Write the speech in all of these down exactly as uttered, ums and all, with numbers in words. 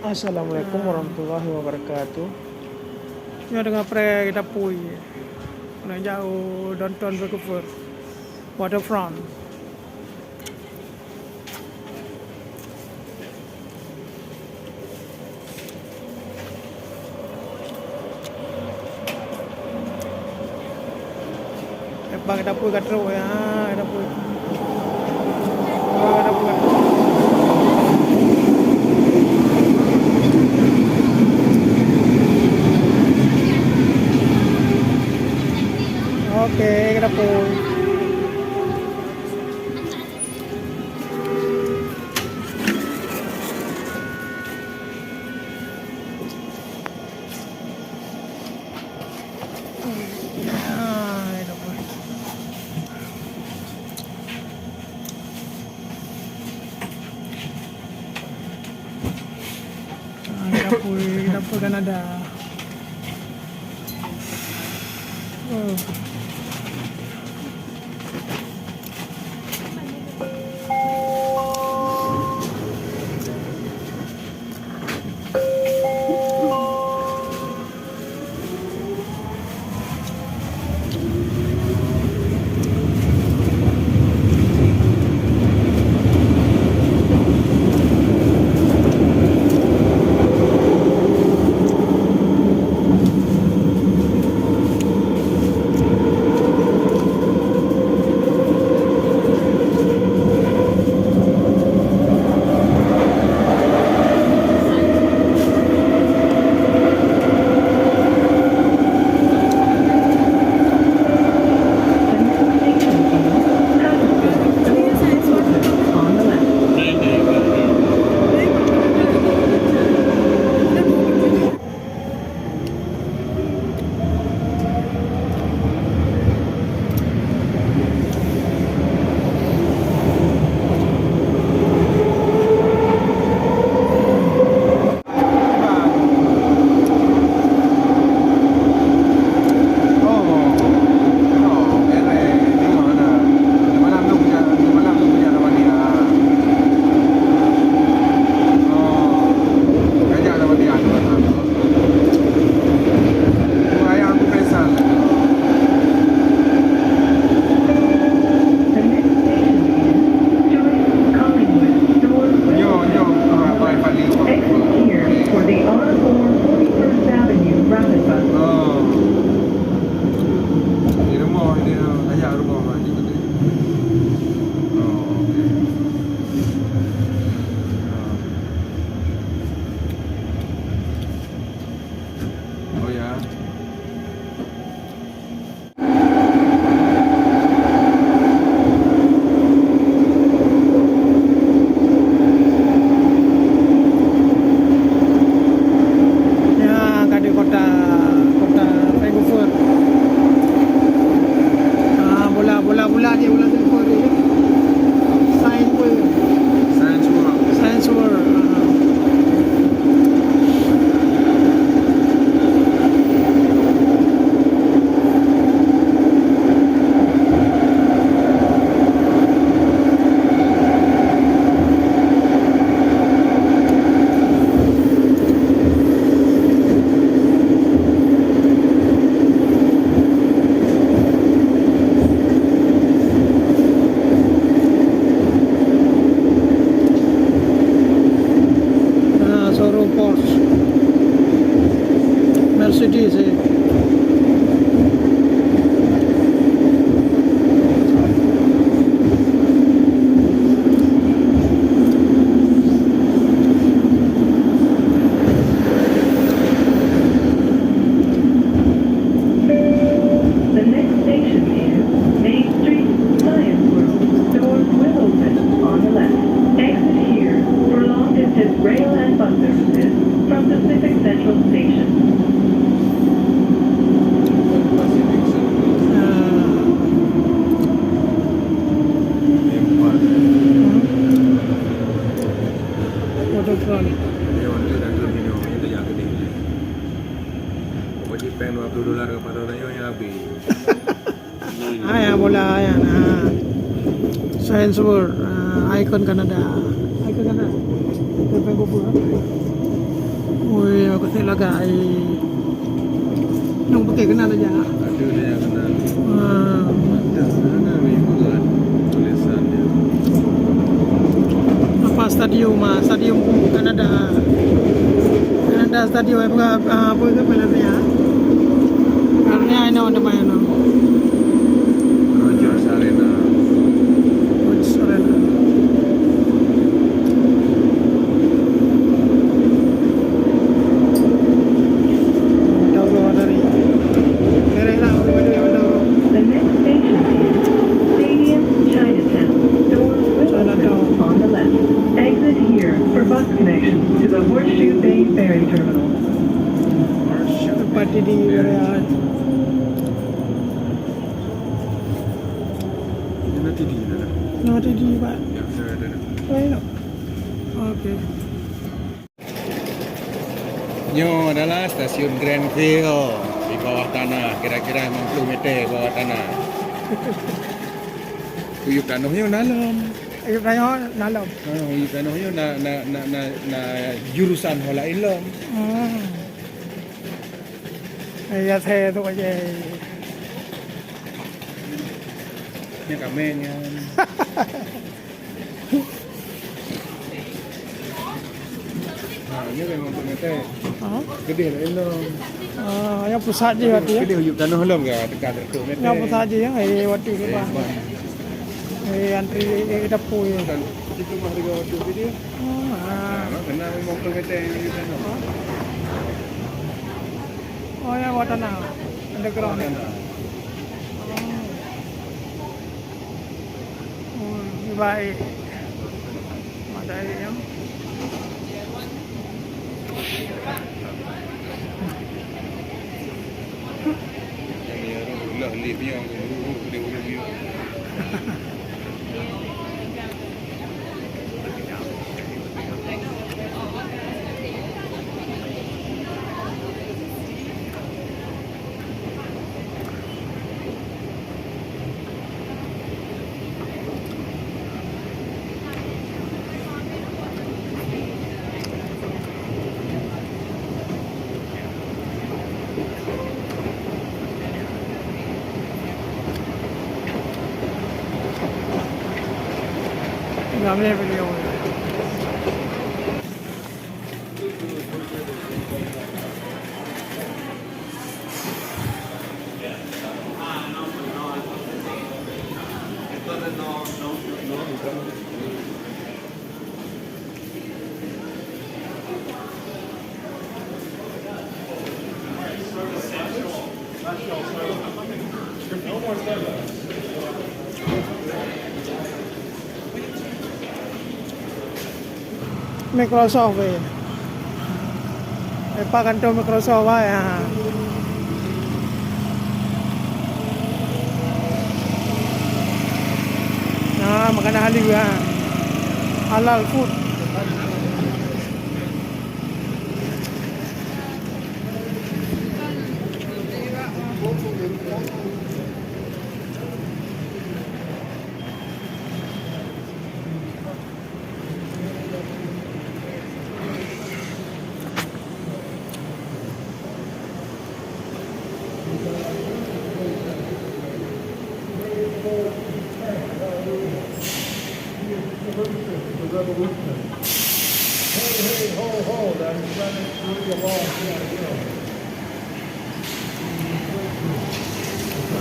Assalamualaikum warahmatullahi wabarakatuh. Nyoe teungoh preh kita pui. Nak jauh downtown Vancouver. Waterfront. Lepas ka dapur ka trok ya, ka dapur. Ka dapur ka trok. Oke, ka dapur. Ah, dapur, dapur Kanada. Oh. Ini untuk dan tu minum, ini tu yang gede. Pokok cipeng dua puluh dolar ke pasal tanya yang habis. Ayah bola ayah nah. Science World, ah, ikon Kanada. Ikon Kanada. Ikon Vancouver. Woi, aku tak lagak ai. Nong pakai kenal aja. Ada dia yang kenal. Ah. Ada sana mengikut tulisan dia. Apa stadium ah, stadium Kanada. Kanada stadium apa, ah, apa itu penaltinya? Karena I know the main. Rogers Arena. Rogers Arena. Dauro dari. Mereka nak apa dia dauro? The next station is Stadium Chinatown. Doors will open on the left. Exit here for bus connections to the Horseshoe Bay Ferry Terminal. Tempat di, di Korea. Ini nanti di mana? Nanti di, Pak. Ya, saya ada. Oh, iya. Oke. Nyoe adalah stasiun Granville di bawah tanah, kira-kira lima puluh meter bawah tanah. Uyup tanoh nyoe dalam. Uyup tanoh dalam. Ha, uyup tanoh nyoe na, na, na, na, na jurusan ho laén lom. Hmm. Ya, saya tu aja. Ni kamen kan. Ha, ni memang pemetai. Ha? Gede lah elong. Ah, yang pusat je berarti ya. Gede uyup tanoh lom ke dekat tu metai. Yang pusat je ya, eh, waktu ke bang. Eh, antri, eh, dapur ya. Dan itu mah harga waktu video. Oh, ha. Ha, kena memang pemetai di sana. Oh, ya, bawah tanah. Underground. Bawah tanah. Oh. Hmm, baik. Madai ya. Yang ni, ya, lah, lift ni, yang ni, dia, dia, dia. Ramai beliau. Microsoft eh. Lepas kantor Microsoft eh. Ha. Nah, makanan halal ha. Halal food.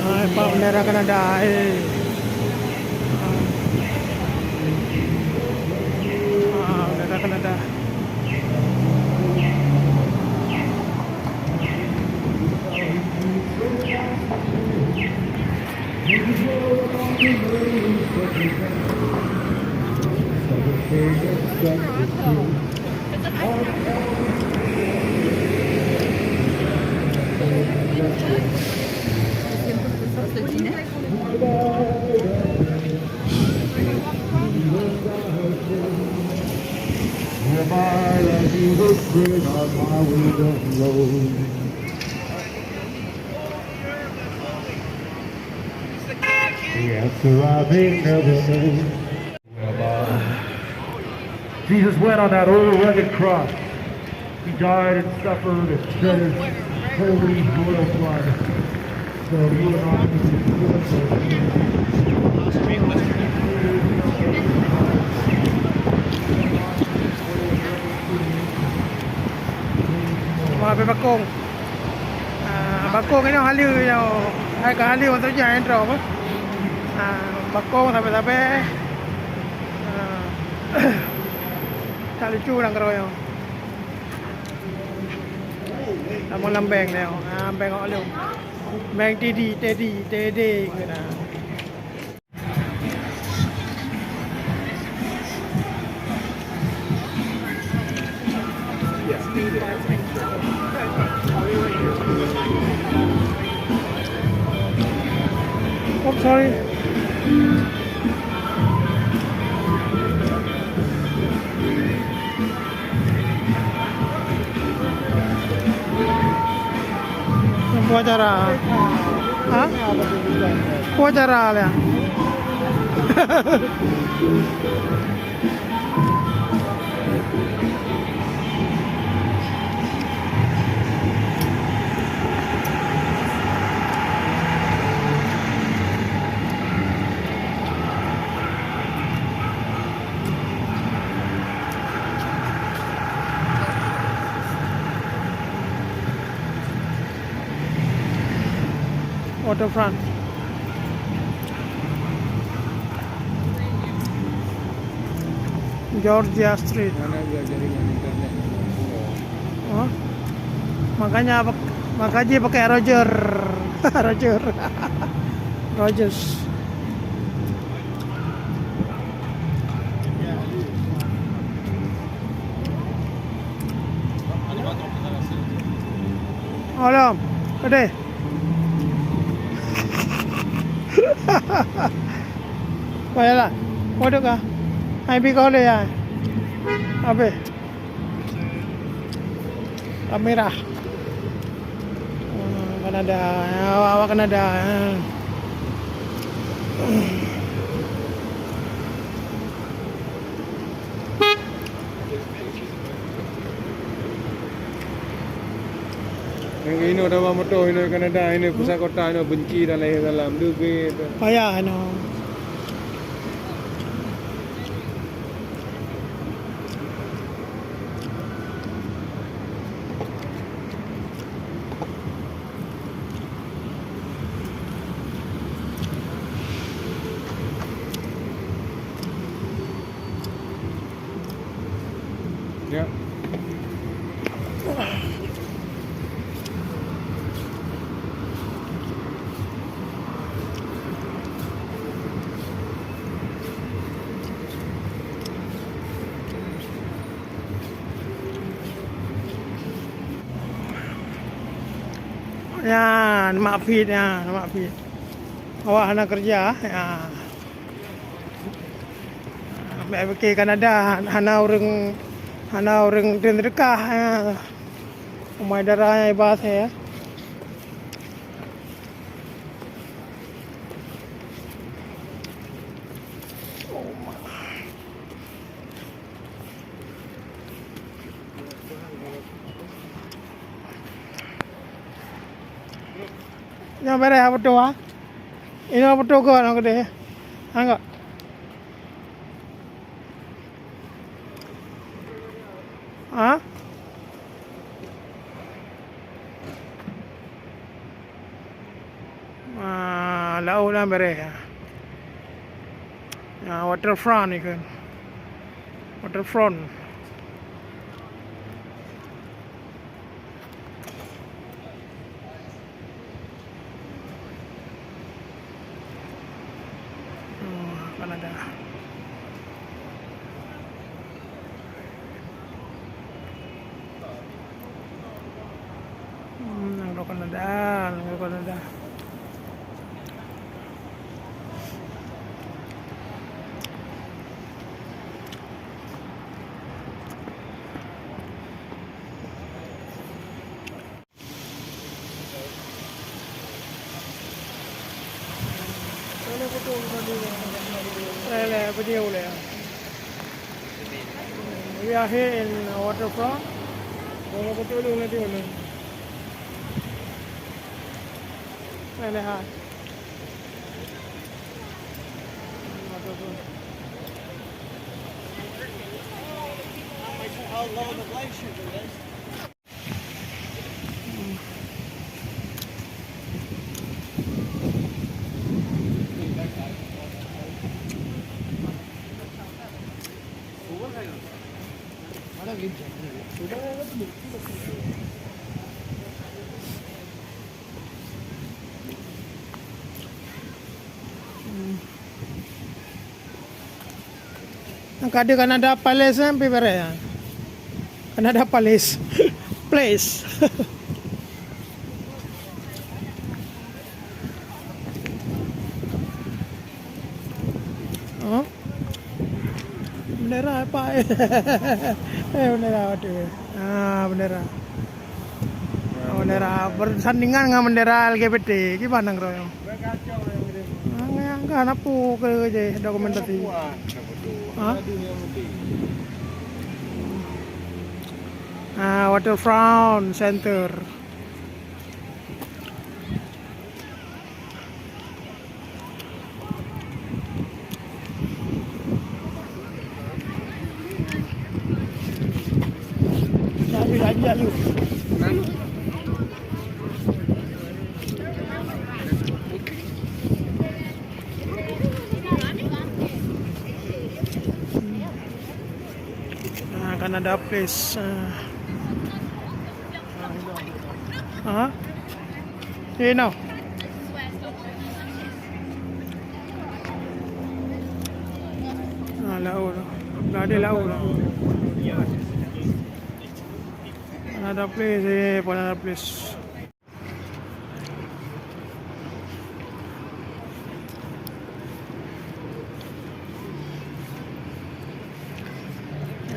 Hai, Pak, bendera Kanada, eh. Ah, bendera Kanada. Whereby I do the great on my way down low. Yes, arriving never know. Whereby Jesus went on that old rugged cross. He died and suffered and shed his holy royal blood. So you and I can be good. Wah, habéh bakong. Ah, bakong inoe haleue inoe. Hai ka haleue mantong jih, hai droe apa? Ah, bakong sabe-sabe. Ah, tak lucu nanggroe nyoe. Lamong lam bank nyoe. Ah, bank awak lom. Bank T D, T D, T D kena. Oh, sorry. Peue cara? Ha? Peue cara lé? Waterfront. Georgia Street. Mana dia jaringan internet? Oh. Makanya pak-, makanya pakai Roger. Roger. Rogers. Alam, pedeh. Baiklah. Waduh kah? Hai bi kau le ya. Habis. Kamera. Hmm, Kanada. Ya, awak-awak Kanada. Ya. Nyang inoe dawah moto, inoe Kanada, inoe pusat kota, inoe benci dan lahé salam. Deuh gét. Payah inoe. Ya. Ya, mak fit ya, mak fit. Awak hana kerja, ya. Bèk pike Kanada, hana ureueng, hana ureueng teudeukah, ya. Umai dara nyang iba asèe, ya. Nyoe beureh ha beutôi, ha? Inoe beutôi keu aneuk keudeh. Anggap. Ha? Ah, laôt na beureh, ya. Ya, waterfront ikheun. Waterfront. Oh, Kanada. Hmm, nanggroe Kanada, nanggroe Kanada. Lé, lé, video lé. We are here in waterfront. Kalau betul tu nanti mana? Lé, lé, ha. Waterfront. Nyang ka di Canada Palace, eh, pi bareh, ah. Canada Palace. Place. Oh. Bendera apa, eh? Eh, bendera apa tu? Ah, bendera. Bendera bersandingan dengan bendera L G B T. Gimana ngeroyong? Angka na pu ke je dokumentasi. Ha? Ah, Waterfront Center. Ah, Canada Place. Ah. Ha? Eh, no. Ah, laôt. Dah ada laôt lah. Canada Place, eh, Canada Place.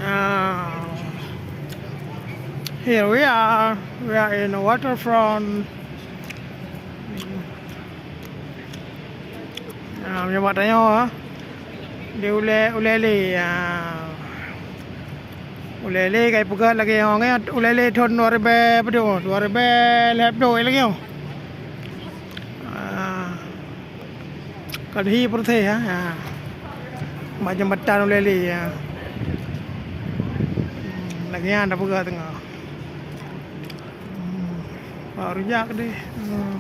Ah, here we are. We are in waterfront. Ah, meunyoe bak tanyoe, ah, di ulèe, ulèe lé, ah. Ulèe lé ka ipeugah lagèe nyoe, ulèe lé thôn dua ribèe, padum, dua ribèe lhèe ploh lagèe nyoe. Ah. Kon hi peureuteh, ya. Ya. Bak jeumbatan ulèe lé, ya. Hmm, lagèe nyan tapeugah teungoh. Hmm, bak rujak deh. Hmm.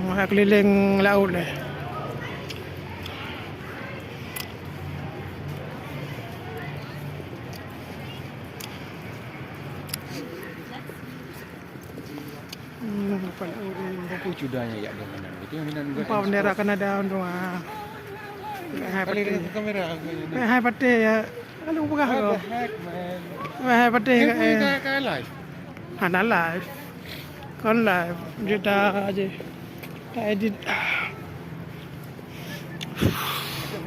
Hmm, keulileng laôt deh. Hmm, nampak laôt deh. Apa cudanya yak dia mana? Itu yang minan. Nampak bendera Kanada tu, ah. Hai patéh. Kamera. Hai patéh ya. Lalu peugah. What the heck, man? Hai patéh. Ini ka live. Hana live. Kon live. Jeuet aja. Ka edit.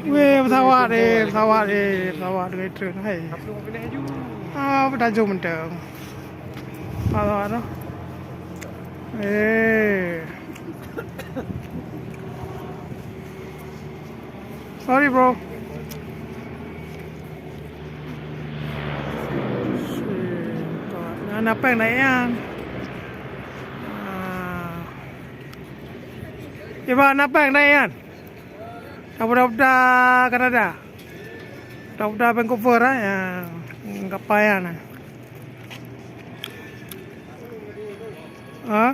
Weh, pesawat eh, pesawat eh, pesawat dengan train hai. Ah, bertajung mentang. Pesawat tu. Eh. Sorry, bro. Nah, napeng naik yan. Ah. Iba napeng naik yan. Daftar Kanada. Daftar Vancouver, ah, ya. Kapal yan, ah. Ha?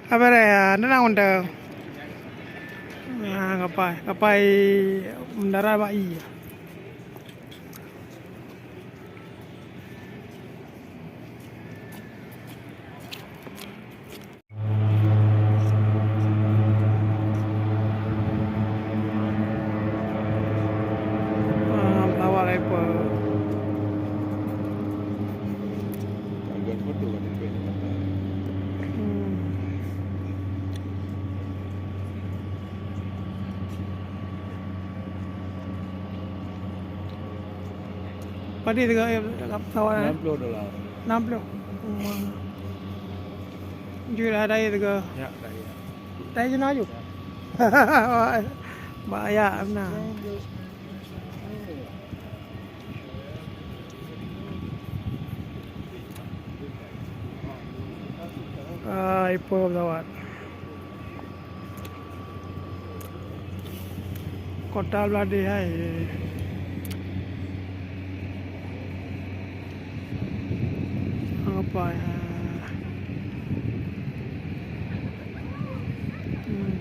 Apa dia? Ya, tenang, udah. Ah, kapal, kapal mendarat bak i. Ah, pelawak Raifle. Hmm. Padé teuka, eh, pesawat, eh? Enam puluh dolar. Enam puluh. Hmm. Jui dah dai tu ke? Ya, dah ya. Dai je na ju. Bahaya na. Ai, ipo pesawat. Kota Bladeh hai. Apa ya? Hmm.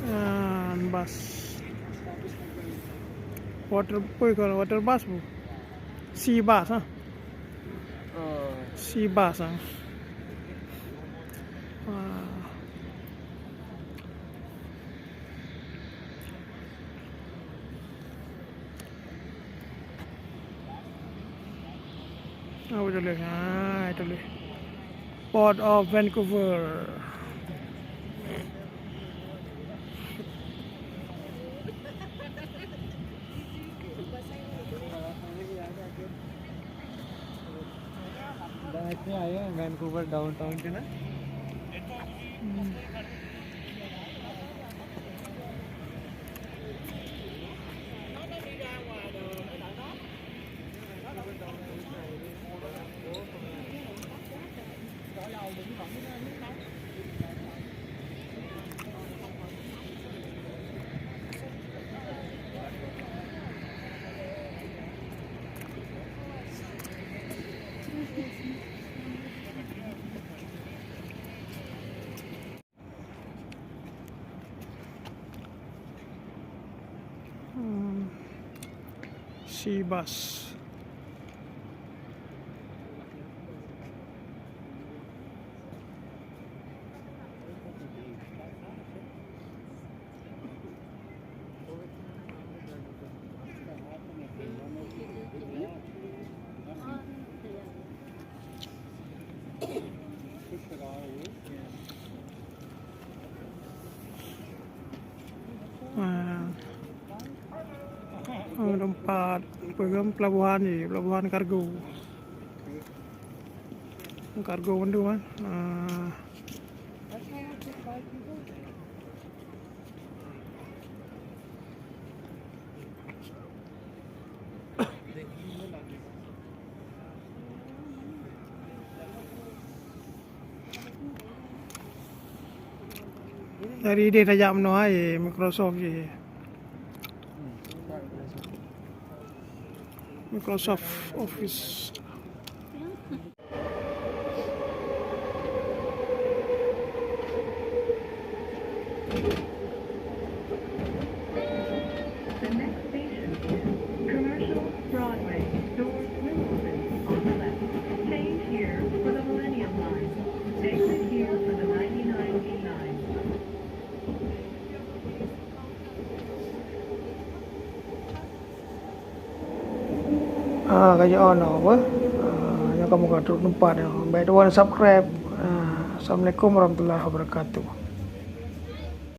Ah, bus. Water, apa ya, water bus bu? Sea bus, ha? Oh. Sea bus, ha? Ah. Oh, tulis. Ah, tulis. Port of Vancouver. Dah itu aja Vancouver downtown tu na. Hmm. Hmm. Sea bus. Ah. Oh, tempat apa kan, pelabuhan ni, pelabuhan kargo. Kargo mandum kan. Ah. Dari idéh tajak meunoe hai Microsoft jih. Microsoft Office. The next station is Commercial Broadway. Doors will open on the left. Change here for the Millennium Line. Exit here for the ninety-nine B line. Ah, ka jiôh na apa? Ah, nyoe kamoe ka trok teumpat nyoe. Bèk tuwan subscribe. Ah, Assalamualaikum warahmatullahi wabarakatuh.